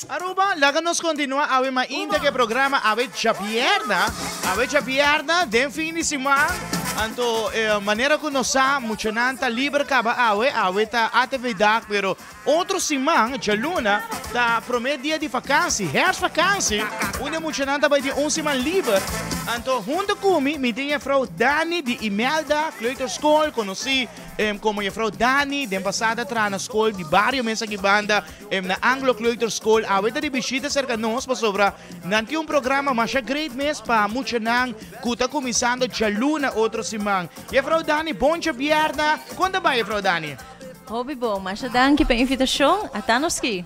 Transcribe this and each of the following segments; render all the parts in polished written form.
Aruba, laga nos continua awe mainta cu e programa awe djabierna, awe djabierna den fin di siman, anto manera cu nos sa muchanan ta liber caba awe, awe ta ATV dag pero otro siman djaluna ta prome dia di vakantie, herfstvakantie, unda e muchanan ta bay tin un siman liber, anto hunto cu mi, mi tin juffrouw Dani di Imelda Kleuterschool conoci como juffrouw Dani, den pasado a traha na school di bario mes aki banda. Na Anglo Kleuterschool awe ta di bishita serka nos pasobra nan tin un programa masha great mes pa muchanan ku ta kuminsando djaluna otro siman. Jefrou Dani, bon djabièrnè. Kon ta bai, Jefrou Dani? Hopi bon. Masha danki pa e invitashon. Ata nos ki.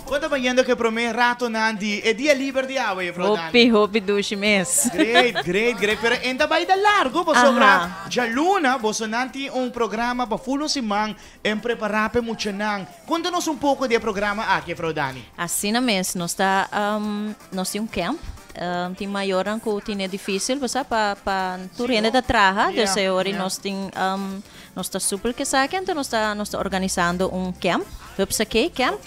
Kon ta bayendo ku e promé ratonan di e dia liber di awe, Jefrou Dani? Hopi, hopi dushi mes. Great, great, great. Pero e ta bai ta largu pasobra djaluna bosonan tin un programa pa ful un siman en prepará pa e muchanan. Konta nos un poko di e programa aki, Juffrouw Dani. Asina mes, nos ta nos tin un camp, tin mayornan ku tine difisil bo sa pa pa tur hende ta traha, dus e ora nos tin nos ta supel ku esaki anto nos ta nos ta organisando un camp, Hupsakee camp,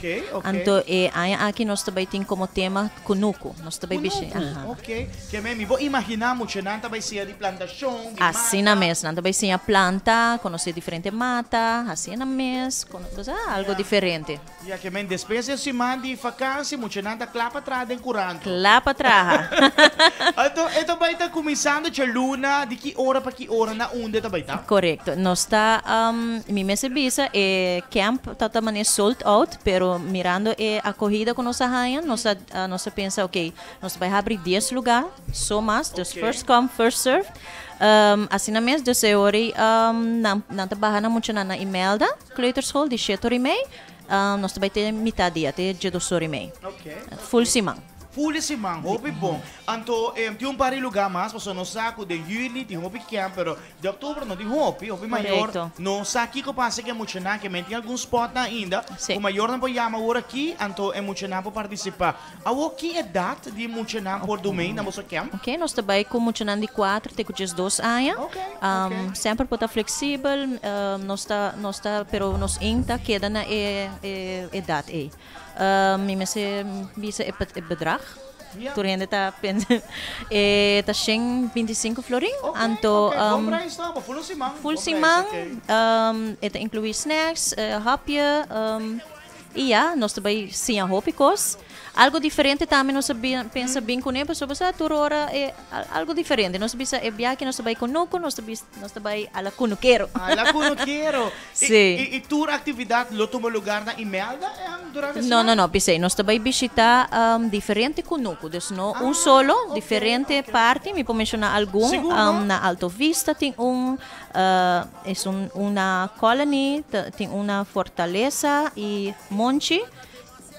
anto e aña aki nos ta bai tin komo tema kunuku, nos ta bai bishi, aha. Kunuku, ke men mi por imaginá muchanan ta bai siña di plantashon, di mata. Asina mes, nan ta bai siña planta, konosé diferente mata, asina mes. Cosa algo diferente. Ya ke men despues di e siman di vakansi muchanan ta kla pa traha den kuranto. Kla pa traha. Anto e ta bai ta kuminsando djaluna di ki ora pa ki ora na unda e ta bai ta? Korekto. Nos ta mi mester bisa e camp ta ta manera sold out pero mirando e akohida ku nos a haña nos a nos a pensa ok nos ta bai habri dies luga so mas dus first come first serve. Asina mes dus e ora ei nan nan ta baha nan muchanan na Imelda kleuterschool di shete ora i mei, nos ta bai te mitad dia, te djedos ora i mei. Full siman. Full siman, hopi bon. Anto tin un par di luga mas, pasobra nos sa ku den juli tin hopi camp, pero di oktober no tin hopi, hopi mayor no sa kiko pasa ku e muchanan, ke men tin algun spotnan ainda ku mayornan por yama awor aki, anto e muchanan por partisipá. Awor ki edat di muchanan por dumei na boso camp? Ok, nos ta bai ku muchanan di kuater te ku diesdos aña. Ok, ok. Semper por ta fleksibel, nos ta, nos ta, pero nos ein ta keda na e e edat ei. Mi mester bisa e e bedrag. Ya. Tur hende ta pensa e ta shen 25 florin. Ok, Anto, ok, bon prijs toch, pa ful un siman. Ful Bon prijs, siman, ok. e ta inkluí snacks, hapje. I ya, nos ta bai siña hopi kos. Algo diferente tambe nos a pensa bin kuné, pasobra sa tur ora e algo diferente. Nos a bisa e biaha nos ta bai kunuku, nos ta bisa nos ta bai a la kunukero. A la kunukero. Sí. I i tur aktividat lo tuma lugar na Imelda durante e No, siman? no, no, p'esei nos ta bai bishitá diferente kunuku. Dus no un solo, diferente parti. Mi por menshoná algun. Sigur, no? Na Alto Vista tin un. Es un una colony, tin una fortalesa y monchi.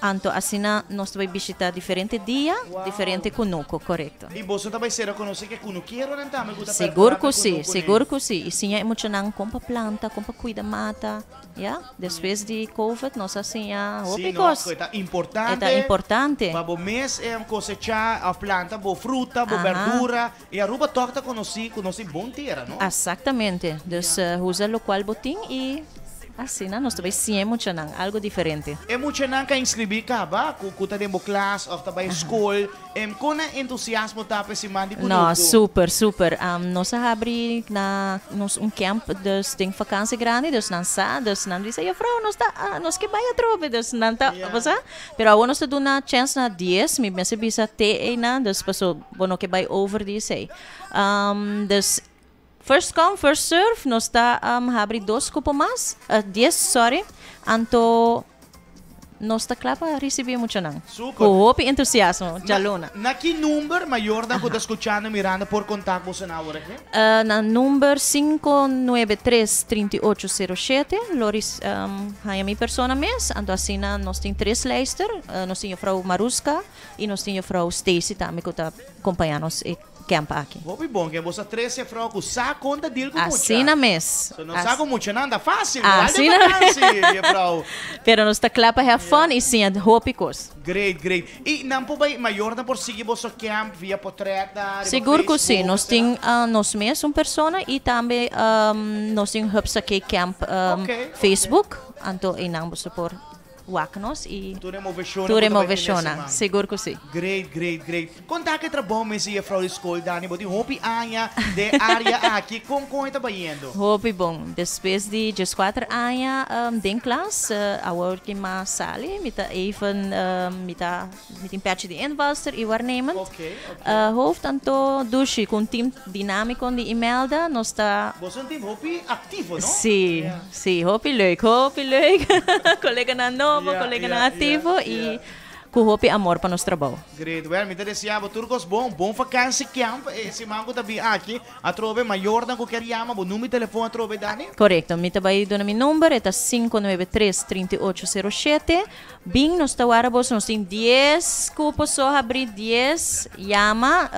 Anto asina nos ta bay bishita diferente dia, diferente cunuco, corecto. Y boso ta bay ser reconoci cu e cunukeronan tambe cu ta Sigur percura cu pa e si, cunuconan. sigur cu si. Y siña e muchanan con pa planta, con pa cuida mata, ya. Despues di covid nos a siña hopi Sí, no, cos. cu e ta importante. E ta importante. Pa bo mes cosecha of planta bo fruta, bo berdura. E Aruba tòg ta konosí ku nos tin bon tera, no? Exactamente. Dus usa lokual bo tin i asina nos ta bai siña e muchanan algo diferente. E muchanan ka inskribí kaba ku ku ta den bo klas òf ta bai skol. Kon nan entusiasmo ta pa e siman di No, kunuku? super, super. Nos a habri na nos un camp dus den vakansi grandi, dus nan sa, dus nan bisa, Juffrouw, nos ta, nos ke bai atrobe, dus nan ta, bo sa. Pero awor nos ta duna chèns na dies, mi mester bisa te einan, dus paso Bo no ke bai over di esei. Dus first come first serve nos ta habri dos kupo mas, dies sorry, anto nos ta kla pa risibi muchanan. Super. Ku hopi entusiasmo djaluna. Na ki number mayornan ku ta skuchando mirando por kontak boso na awor aki? Na number 593 3807 lo haña mi persona mes, anto asina nos tin tres lijster, nos tin juffrouw Maruska, I nos tin juffrouw Stacy tambe ku ta kompañá nos e camp aki. Hopi bon ke bo sa tres juffrouw ku sa kon ta deal ku mucha. Asina mes. So no sa ku muchanan ta fácil, no al den Asina mes. vakansi, juffrouw. Pero nos ta kla pa have fun i siña hopi kos. Great, great. I nan por bai, mayornan por sigui boso camp via potretnan, riba Sigur ku si. Facebook, Nos tin nos mes un persona i tambe nos tin Hupsakee Camp Facebook. Anto einan boso por. Wak nos y Tur e moveshonnan tur ku e ta bai tene moveshonnan, siman. sigur ku si. Great, great, great. Kon ta ku e trabou mes di juffrouw di skol, Dani? Bo tin hopi aña den e área aki. Kon kon e ta bayendo? Hopi bon. Despues di dieskuater aña den klas, awor ki m'a sali, mi ta even mi ta mi tin pèchi di invalster i waarnemend. Oké, oké. Hoofd anto dushi ku un team dinámiko di Imelda nos ta. Boso un team hopi aktivo, no? Sí. Sí, hopi leuk, hopi leuk. Coleganan nobo, coleganan activo y cu hopi amor pa nos trabou. Great, well mi ta desea bo tur cos bon, bon vakantie camp e siman cu ta bin aki. Atrobe mayornan cu kier yama bo number di telefon atrobe Dani? Corecto, mi ta bay duna mi number, e ta sinku nuebe tres, trinta i ocho, sero shete. Bin, nos ta wara boso, nos tin dies cupo so habri, dies, yama.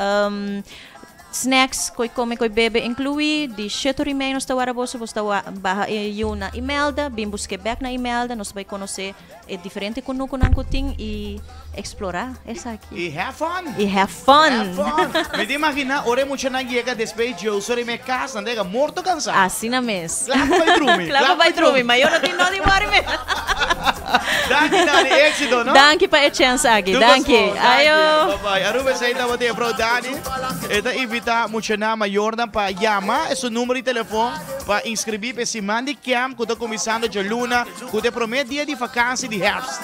Snacks, koi kome, koi bebe inkluí. Di shete ora i mei nos ta wara boso, boso ta baha e yu na Imelda, bin busk'é bèk na Imelda, nos ta bai konosé e diferente kunukunan ku tin i eksplorá esaki. I have fun! I have fun! Have fun! Mi ta imaginá ora e muchanan yega despues dje ora i mei kas, nan ta yega morto kansá. Asina mes. Kla pa bai drumi. Kla pa bai drumi, ma yo no tin nodi wòri mes. Danki Dani, éxito no? Danki pa e chance aki, danki. Ayo. Bye bye. Aruba esei tabata e vrouw Dani. E ta invita muchanan mayornan pa yama e su numero di telefon pa inscribi pa e siman di camp cu ta cuminsando djaluna cu ta e prome dia di vakantie di herfst.